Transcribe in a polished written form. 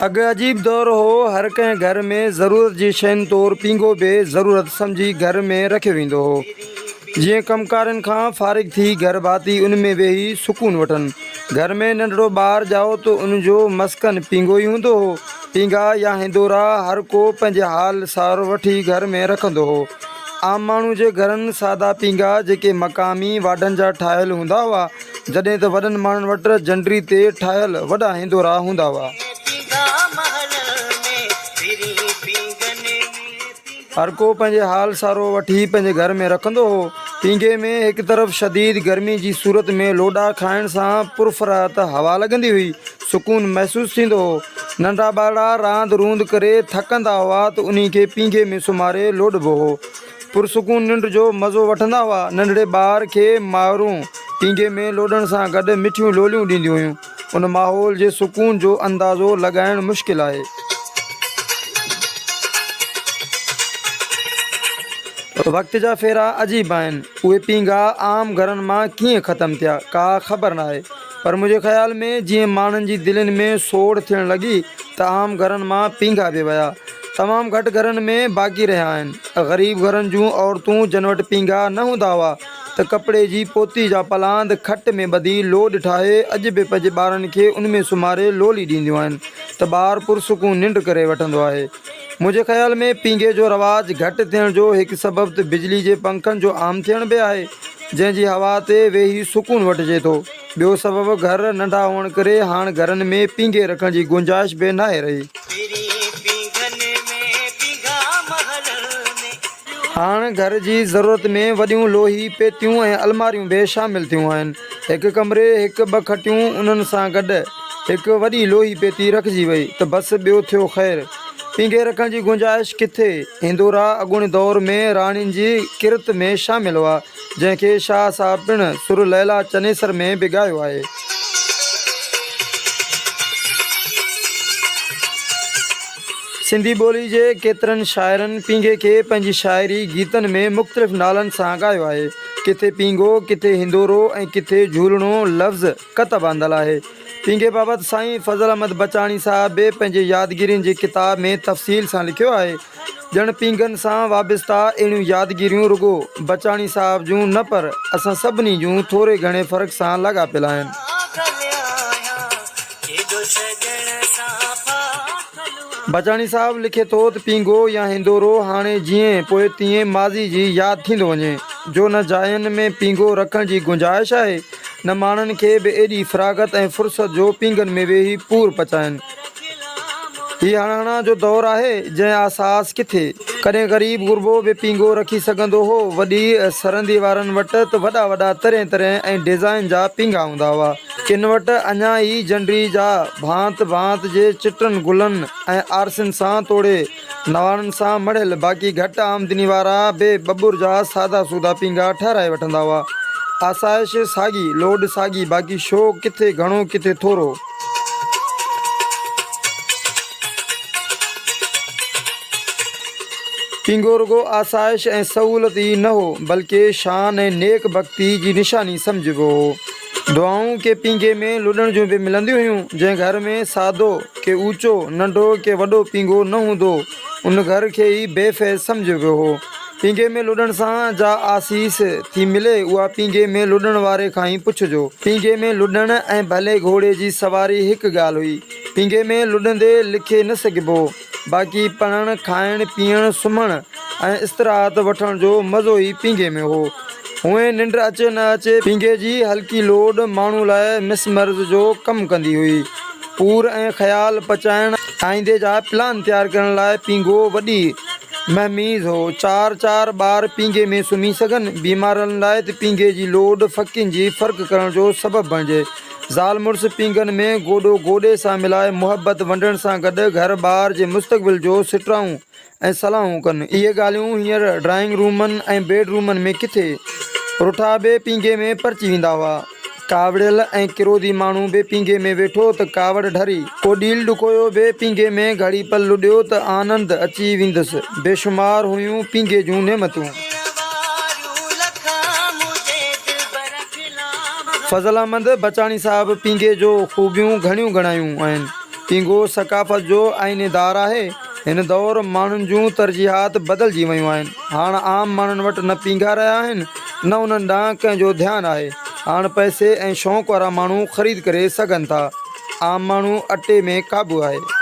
اڳ عجيب دور هو، هر ڪنهن گهر ۾ ضرورت جي شين طور پينگهو به ضرورت سمجهي گهر ۾ رکيو ويندو هو. جيئن ڪم ڪارين کان فارغ ٿي گهر ڀاتي ان ۾ ويهي سڪون وٺن. گهر ۾ ننڍڙو ٻار ڄائو ته ان جو مسڪن پينگهو ئي هوندو هو. پينگها يا هندورا هر ڪو پنهنجي حال سار وٺي گهر ۾ رکندو هو. عام ماڻهو جي گهرن سادا پينگها جيڪي مقامي واڍن جا ٺاهيل هوندا هئا، جڏهن ته وڏن ماڻهن وٽ جنڊري تي ٺاهيل وڏا هندورا هوندا هئا. هر ڪو پنهنجي حال سارو وٺي پنهنجي گهر ۾ رکندو هو. پينگهي ۾ هڪ طرف شديد گرمي جي صورت ۾ لوڏا کائڻ سان پرفرحت هوا لڳندي هئي، سڪون محسوس ٿيندو هو. ننڍا ٻارڙا راند روند ڪري ٿڪندا هئا ته انهي کي پينگهي ۾ سمهاري لوڏبو هو. پرسڪون ننڊ جو مزو وٺندا هئا. ننڍڙي ٻار کي مائرون پينگهي ۾ لوڏڻ سان گڏ مٺيون لوليون ڏينديون هيون. ان ماحول جي سڪون جو اندازو لڳائڻ مشڪل آهي. وقت جا ڦيرا عجيب آهن. اهي پينگها عام گهرن مان ڪيئن ختم ٿيا، ڪا خبر ناهي. پر منهنجي خيال ۾ جيئن ماڻهن جي دلين ۾ سوڙهه ٿيڻ لڳي ته عام گهرن مان پينگها به ويا. تمام گهٽ گهرن ۾ باقي رهيا آهن. غريب گهرن جون عورتون جن وٽ پينگها نه هوندا هئا ته ڪپڙي جي پوتي جا پلاند کٽ ۾ ٻڌي لوڏ ٺاهي اڄ به پنهنجي ٻارن کي ان ۾ سمهاري لولي ڏينديون آهن ته ٻار پرسڪون ننڊ ڪري وٺندو آهي. منهنجي خيال ۾ پينگهي جو رواج گهٽ ٿيڻ جو هڪ سبب ته بجلي جي پنکن جو عام ٿيڻ به آهي جنهن جي هوا تي ويهي سڪون وٺجي ٿو. ٻيو سبب گهر ننڍا هئڻ ڪري هاڻ گهرن ۾ پينگهي رکڻ جي گنجائش به ناهي رهي. هاڻ گهر جي ضرورت ۾ وڏيون لوهي پيتيون ۽ الماريون به شامل ٿيون آهن. هڪ ڪمري هڪ ٻه کٽيون انهن سان گڏ هڪ وڏي لوهي پيتي رکجي وئي ته بس ٻيو ٿيو خير. پينگهي رکڻ جي گنجائش ڪٿي؟ هندورا اڳوڻي دور ۾ راڻين جي ڪرت ۾ شامل هئا. جنهن کي شاهه صاحب پڻ سر ليلا چنيسر ۾ به ڳايو آهي. سنڌي ٻولي جي ڪيترن شاعرن پينگهي کي پنهنجي شاعري گيتن ۾ مختلف نالن سان ڳايو آهي. ڪٿي پينگهو، ڪٿي هندورو ۽ ڪٿي جهولڻو لفظ ڪتب آندل آهي. پينگهي بابت سائين فضل احمد بچاڻي صاحب به پنهنجي يادگيرين جي ڪتاب ۾ تفصيل سان لکيو آهي. ڄڻ پينگهن سان وابسته اهڙيون يادگيريون رڳو بچاڻي صاحب جون نه پر اسان سڀني جون ٿوري گهڻي فرق سان لاڳاپيل آهن. بچاڻي صاحب لکي ٿو ته پينگهو يا هندورو هاڻي جيئن پوء تيئن ماضي جي ياد ٿيندو وڃي، جو نه جاين ۾ پينگهو رکڻ جي گنجائش آهي، نه ماڻهن کي به ايڏي فراغت ۽ فرصت جو پينگهن ۾ ويهي پور پچائين. هي هڻ هڻان جو دور آهي، جنهن آساس ڪٿي؟ ڪڏهن غريب غربو به پينگهو رکي سگهندو هو. وڏي سرندي وارن وٽ ته وڏا وڏا طرحين طرحين ۽ ڊيزائن جا پينگها هوندا هئا. ڪن وٽ اڃا ئي جنڊي جا ڀانت ڀانت جي چٽن گلن ۽ آرسين سان توڙي نواڻن سان مڙهيل باقي گهٽ آمدني وارا به ٻٻر جا سادا سودا پينگها ٺهرائي وٺندا هئا. آسائش ساڳي، لوڏ ساڳي باقي شوق ڪٿي گهڻو ڪٿي ٿورو. پينگهو رڳو آسائش ۽ سهولت ئي نه هو، بلڪه شان ۽ نيڪ بختي جي نشاني سمجهبو هو. دعائون ڪي پينگهي ۾ لڏڻ جون به ملنديون هيون. جنهن گهر ۾ سادو ڪي اوچو، ننڍو ڪي وڏو پينگهو نه هوندو، ان گهر کي ئي بي فيض سمجهبو هو. پينگهي ۾ لڏڻ سان جا آسيس ٿي ملي، اها پينگهي ۾ لڏڻ واري کان ئي پڇجو. پينگهي ۾ لڏڻ ۽ ڀلي گهوڙي جي سواري هڪ ڳالهه هئي. پينگهي ۾ لڏندي لکي نه سگهبو. باقي پڙهڻ، کائڻ، پيئڻ، سمهڻ ۽ استراحت وٺڻ جو مزو ئي پينگهي ۾ هو. هونئن ننڊ اچي نه اچي، پينگهي جي هلڪي لوڏ ماڻهو لاء مس مرض جو ڪم ڪندي هئي. پور ۽ خيال پچائڻ، آئيندي جا پلان تيار ڪرڻ لاء پينگهو وڏي مهميز هو. چار چار ٻار پينگهي ۾ سمهي سگهن. بيمارن لاء ته پينگهي جي لوڏ ڦڪين جي فرق ڪرڻ جو سبب بڻجي. زال مڙس پينگهن ۾ گوڏو گوڏي سان ملائي محبت ونڊڻ سان گڏ گهر ٻار جي مستقبل جو سٽرائون ۽ صلاحون ڪن. اهي ڳالهيون هينئر ڊرائنگ رومن ۽ بيڊ رومن ۾ ڪٿي؟ رٺا به پينگهي ۾ پرچي ويندا هئا. ڪاوڙيل ۽ ڪروڌي ماڻهو به پينگهي ۾ ويٺو ته ڪاوڙ ڍري. ڪو ڏيل ڏکويو به پينگهي ۾ گهڙي پل لڏيو ته آنند اچي ويندس. بيشمار هيون پينگهي جون نعمتون. فضل احمد بچاڻي صاحب پينگهي جو خوبيون گهڻيون ڳڻايون آهن. پينگهو ثقافت جو آئينه دار آهي. هن دور ماڻهن جون ترجيحات بدلجي ويون آهن. هاڻ عام ماڻهن وٽ نه پينگها رهيا آهن، نه انهن ڏانهن ڪنهن جو ڌيان آهي. هاڻ پئسي ۽ شوق وارا ماڻهو خريد ڪري سگهن ٿا. عام ماڻهو اٽي ۾ قابو آهي.